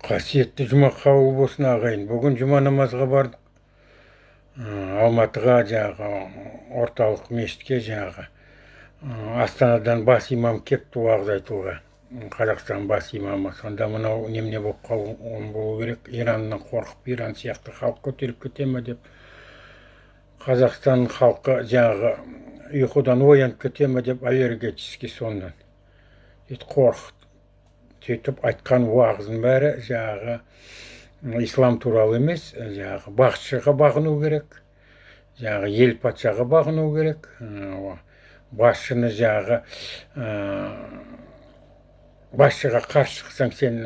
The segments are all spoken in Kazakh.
Қасиетті жұма қабыл болсын, ағайын! Бүгін жұма намазға бардық Алматыға, жаңағы орталық мешітке. Жаңағы Астанадан бас имам кепті уағыз айтуға, Қазақстан бас имамы. Сонда мынау немене болып қалған болу керек, Ираннан қорқып, Иран сияқты халық көтеріліп кете ме деп, Қазақстан халқы жаңағы ұйқыдан оянып кете ме деп, аллергический соннан сөйтіп қорқып, сөйтіп айтқан уағыздың бәрі жаңағы ислам туралы емес, жаңағы басшыға бағыну керек, жаңағы ел патшаға бағыну керек, басшыны жаңағы басшыға қарсы шықсаң, сен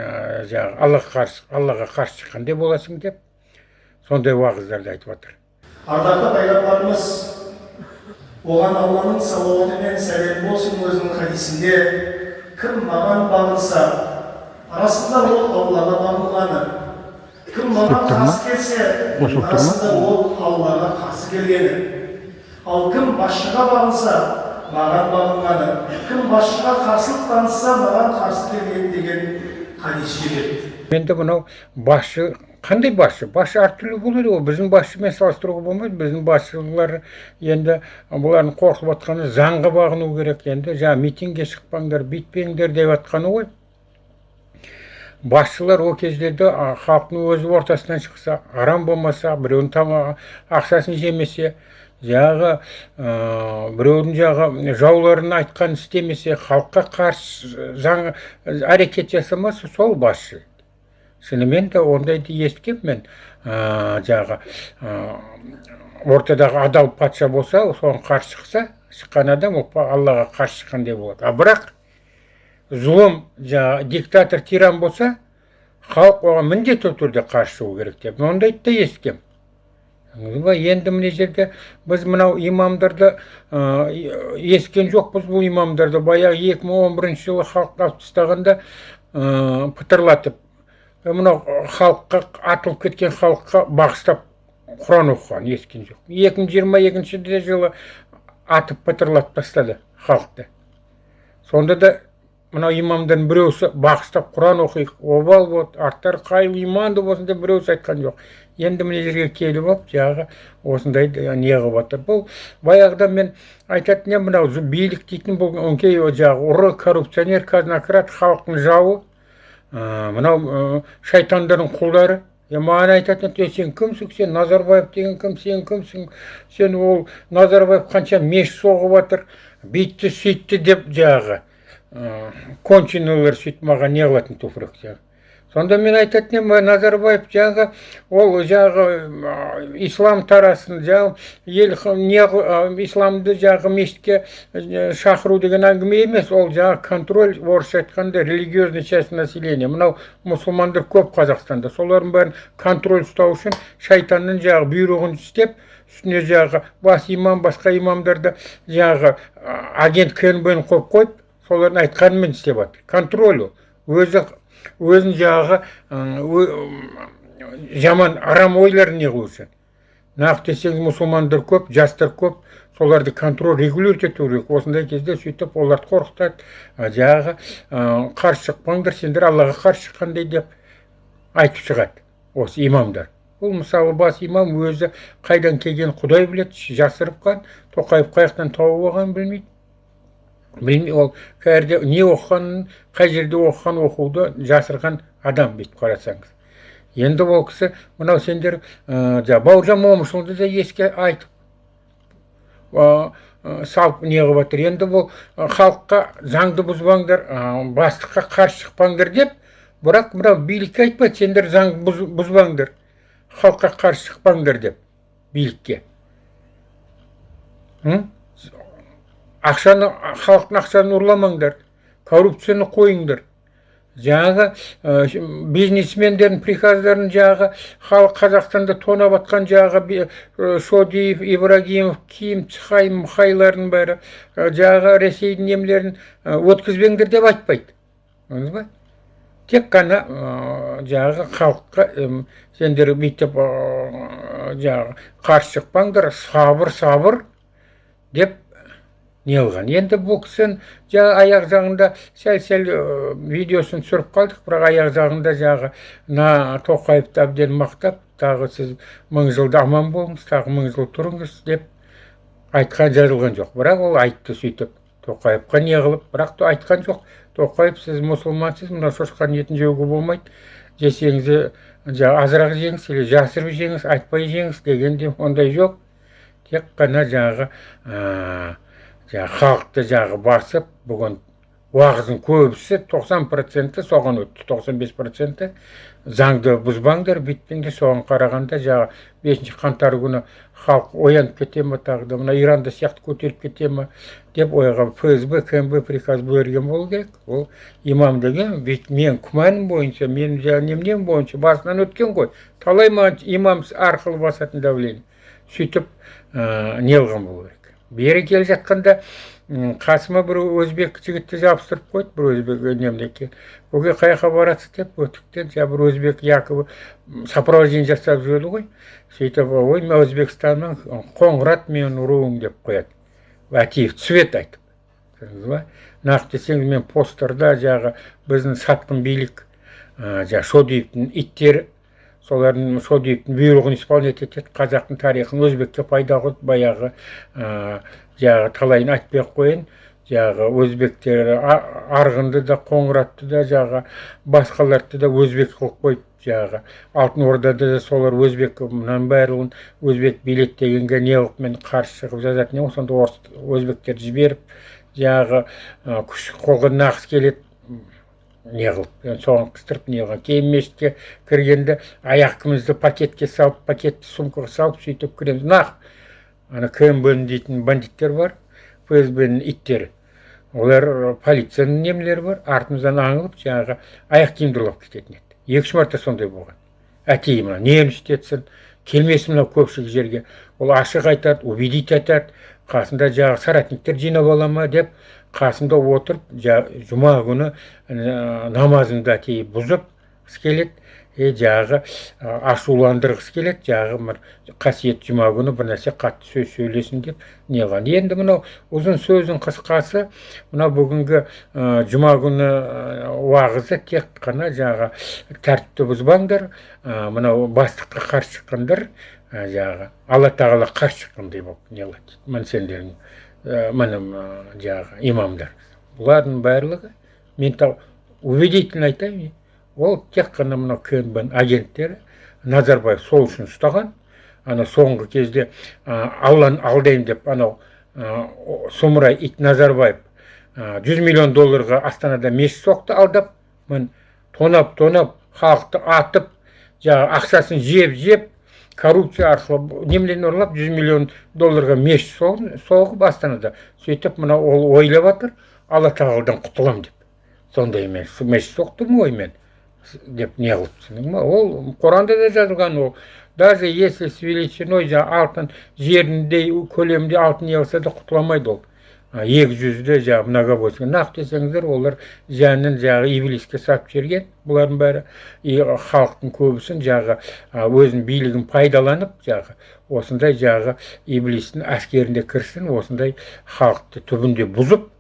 жаңағы Аллаға қарсы шыққандай боласың деп, сондай уағыздарды айтып жатыр. Ардақты пайғамбарымыз, оған Алланың салауаты мен сәлемі болсын, өзінің хадисінде: «Кім маған бағынса, расында ол Аллаға бағынғаны, кім маған қарсы келсе, расында ол Аллаға қарсы келгені. Ал кім басшыға бағынса, маған бағынғаны, кім басшыға қарсылық танытса, маған қарсы келген», – деген хадис жіберді. Енді мынау басшы қандай басшы? Басшы әртүрлі болады ғой, біздің басшымен салыстыруға болмайды. Біздің басшылар енді бұлардың қорқып жатқаны заңға бағыну керек, енді жаңағы митингге шықпаңдар, бүйтпеңдер деп жатқаны ғой. Басшылар ол кездерде халықтың өзі ортасынан шықса, арам болмаса, біреудің ақшасын жемесе, жаңағы біреудің жағы жауларының айтқанын істемесе, халыққа қарсы заң әрекет жасамаса, сол басшы. Шынымен де ондайды естігемін мен. Жаңағы ортадағы адал патша болса, соған қарсы шықса, шыққан адам ол Аллаға қарсы шыққандай болады. А бірақ зұлым, жаңағы диктатор, тиран болса, халық оған міндетті түрде қарсы шығу керек деп, ондайды да естігемін. Енді мына жерде біз мынау имамдарды естіген жоқпыз. Бұл имамдарды баяғы 2011 жылы халықты алып тастағанда пытырлатып, мынау халыққа, атылып кеткен халыққа бағыштап құран оқыған естіген жоқ. 2022 жылы атып, пытырлатып тастады халықты. Сонда да мынау имамдардың біреусі бағыштап құран оқиық, обал болды, арттары қайыл иманды болсын деп біреусі айтқан жоқ. Енді мына жерге келіп алып, жаңағы осындай не қылып жатыр. Бұл баяғыда мен айтатын едім, мынау билік дейтін бұл өңкей жаңағы ұры, коррупционер, казнокрад, халықтың жауы, мынау шайтандардың құлдары. Маған айтатын еді: «Сен кімсің, сен Назарбаев деген кім, сен кімсің, сен ол Назарбаев қанша мешіт соғып жатыр, бүйтті, сөйтті», – деп, жаңағы конченыйлар сөйтіп маған не қылатын, туфрак. Сонда мен айтатын едім: Назарбаев жаңағы ол жаңағы ислам тарасын, жаңағы ел не, исламды жаңағы мешітке шақыру деген әңгіме емес, ол жаңағы контроль, орысша айтқанда, религиозный часть населения. Мынау мұсылмандар көп Қазақстанда, солардың бәрін контроль ұстау үшін шайтанның жаңағы бұйрығын істеп, үстіне жаңағы бас имам, басқа имамдарды жаңағы агент КНБ ны қойып қойып, солардың айтқанымен істеп жатыр. Контроль, ол өзі өзінің жаңағы жаман арам ойларын не қылу үшін. Нақты десеңіз, мұсылмандар көп, жастар көп, соларды контроль, регулировать ету керек осындай кезде. Сөйтіп оларды қорқытады, жаңағы қарсы шықпаңдар, сендер Аллаға қарсы шыққандай деп айтып шығады осы имамдар. Бұл, мысалы, бас имам өзі қайдан келгенін Құдай біледі, жасырып қалған. Тоқаев қай жақтан тауып алғанын білмейді, білмей, ол қай не оқығанын, қай жерде оқыған, оқуды жасырған адам. Бүйтіп қарасаңыз, енді ол кісі мынау сендер жаңағы Бауыржан Момышұлды да еске айтып салып не қылып жатыр. Енді бұл халыққа заңды бұзбаңдар, бастыққа қарсы шықпаңдар деп, бірақ мынау билікке айтпайды: сендер заң бұзбаңдар, халыққа қарсы шықпаңдар деп. Билікке ақшаны, халықтың ақшасын ұрламаңдар, коррупцияны қойыңдар, жаңағы бизнесмендердің приказдарын, жаңағы халық Қазақстанда тонап жатқан жаңағы Шодиев, Ибрагимов, Ким, Цхай, Мхайлардың бәрі, жаңағы Ресейдің немелерін өткізбеңдер деп айтпайды. Көрдіңіз ба? Тек қана жаңағы халыққа сендер бүйтіп жаңағы қарсы шықпаңдар, сабыр, сабыр деп. Не қылған енді бұл кісінің жаңа аяқ жағында сәл сәл видеосын түсіріп қалдық, бірақ аяқ жағында жаңағы мына Тоқаевты әбден мақтап, тағы сіз 1000 жылда аман болыңыз, тағы 1000 жыл тұрыңыз деп айтқан жазылған жоқ. Бірақ ол айтты сөйтіп Тоқаевқа не қылып, бірақ та айтқан жоқ: «Тоқаев, сіз мұсылмансыз, мына шошқаның етін жеуге болмайды, жесеңіз де жаңағы азырақ жеңіз или жасырып жеңіз, айтпай жеңіз» дегенде ондай жоқ. Тек қана жаңағы халықты жаңағы басып, бүгін уағыздың көбісі, 90%-і соған өтті, 95%-і заңды бұзбаңдар, бүйтпеңдер. Соған қарағанда жаңағы 5 қаңтар күні халық оянып кете ме, тағы да мына Иранда сияқты көтеріліп кете ме деп ойға ФСБ, КНБ приказ берген болу керек. Ол имам деген бүйтіп, менің күмәнім бойынша, менің жаңағы неменем бойынша, басынан өткен ғой талай маған имам арқылы басатын давление, сөйтіп не қылған болу керек. Бері келе жатқанда қасыма бір өзбек жігітті жабыстырып қойды, бір өзбек немеке. «Көке, қай жаққа барасыз?» деп, өтіктен жаңағы бір өзбек якобы сопровождение жасап жүреді ғой. Сөйтіп: «Ой, мен Өзбекстанның, Қоңырат менің руым», — деп қояды Әтиев цвет айтып. Көрдіңіз ба? Нақты десеңіз, мен посттарда жаңағы біздің сатқын билік, жаңағы Шодиевтің иттері, солардың, Шодиевтің бұйрығын исполнять етеді, қазақтың тарихын өзбекке пайда қылып, баяғы жаңағы талайын айтпай ақ қояйын, жаңағы өзбектер Арғынды да, Қоңыратты да, жаңағы басқаларды да өзбек қылып қойып, жаңағы Алтын Ордада да солар өзбек, мынаның барлығын өзбек билет дегенге не қылып, мен қарсы шығып жазатын едім. Сонда орыс өзбектерді жіберіп, жаңағы күш қолға нақыс келеді не қылып, енді соған қыстырып не қылған. Кейін мешітке кіргенде аяқ киімімізді пакетке салып, пакетті сумкаға салып, сөйтіп кіреміз. Нақ ана КНБ дейтін бандиттер бар, ФСБ ның иттері, олар, полицияның немелері бар, артымыздан аңылып, жаңағы аяқ киімді ұрлап кететін еді. Екі үш мәрте сондай болған. Әтейі мына нервничать етсін, келмесін мынау көпшілік жерге. Ол ашық айтады, убедить айтады, қасында жаңағы соратниктер жинап ала ма деп қасында отырып, жұма күні намазыңды әтейі бұзып келеді е, жаңағы ашуландырғысы келеді, жаңағы бір қасиетті жұма күні бір нәрсе қатты сөз сөйлесін деп не қылған. Енді мынау ұзын сөздің қысқасы, мынау бүгінгі жұма күні уағызы тек қана жаңағы тәртіпті бұзбаңдар, мынау бастыққа қарсы шыққандар жаңағы Алла Тағала қарсы шыққандай болып не қылады. Міне, сендердің міне, жаңағы имамдар, бұлардың барлығы, мен убедительно айтайын, ол тек қана мынау КНБ агенттері. Назарбаев сол үшін ұстаған. Ана соңғы кезде Алланы алдаймын деп анау сұмырай ит Назарбаев 100 миллион долларға Астанада мешіт соқты алдап, міне, тонап тонап, халықты атып, жаңағы ақшасын жеп жеп, коррупция арқылы немелерін ұрлап, 100 миллион долларға мешіт соғып Астанада. Сөйтіп мынау ол ойлап жатыр, Алла Тағаладан құтыламын деп, сондай мен мешіт соқтым ғой мен деп не қылып, түсіндің ба? Ол Құранда да жазылған. Ол даже если с величиной жаңағы алтын жеріндей көлемінде алтын не қылса да, құтыла алмайды ол. Екі жүзді жаңағы многобожие. Нақты десеңіздер, олар жанын жаңағы иблиске сатып жіберген бұлардың бәрі. И халықтың көбісін жаңағы өзінің билігін пайдаланып, жаңағы осындай жаңағы иблистің әскерінде кірсін, осындай халықты түбінде бұзып,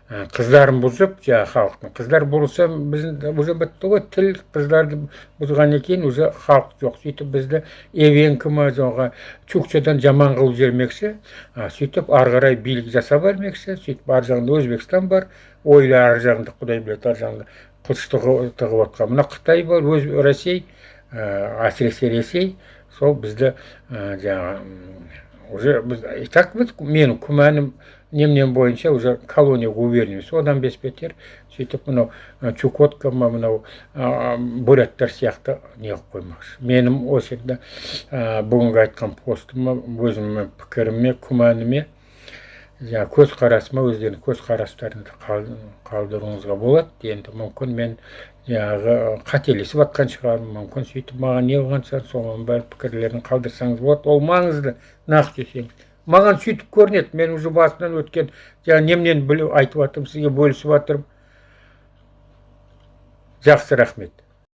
қыздарын бұзып, жаңағы халықтың қыздар бұзылса, біздің уже бітті ғой тіл. Қыздарды бұзғаннан кейін уже халық жоқ. Сөйтіп бізді эвенкі ма, жаңағы чукчадан жаман қылып жібермекші. Сөйтіп ары қарай билік жасап бермекші. Сөйтіп ар жағында Өзбекстан бар, ойлы, ар жағында құдай біледі, ар жағында қылыш тығып отқан мына Қытай бар, өз Ресей, әсіресе Ресей. Сол бізді жаңағы уже біз и так біз, менің күмәнім неменем бойынша, уже колония губерния, одан бес бетер. Сөйтіп мынау Чукотка ма, мынау буряттар сияқты не қылып қоймақшы. Менің осы жерде бүгінгі айтқан постыма, өзімнің пікіріме, күмәніме, жаңағы көзқарасыма өздерінің көзқарастарыңды қалдыруыңызға болады. Енді мүмкін, мен жаңағы қателесіп жатқан шығармын, мүмкін, сөйтіп маған не қылған шығар, соның бәрін пікірлерін қалдырсаңыз болады. Ол маңызды. Нақты десеңіз, маған сөйтіп көрінеді. Мен уже басынан өткен жаңағы неменені біліп айтып жатырмын, сізге бөлісіп жатырмын. Жақсы, рахмет.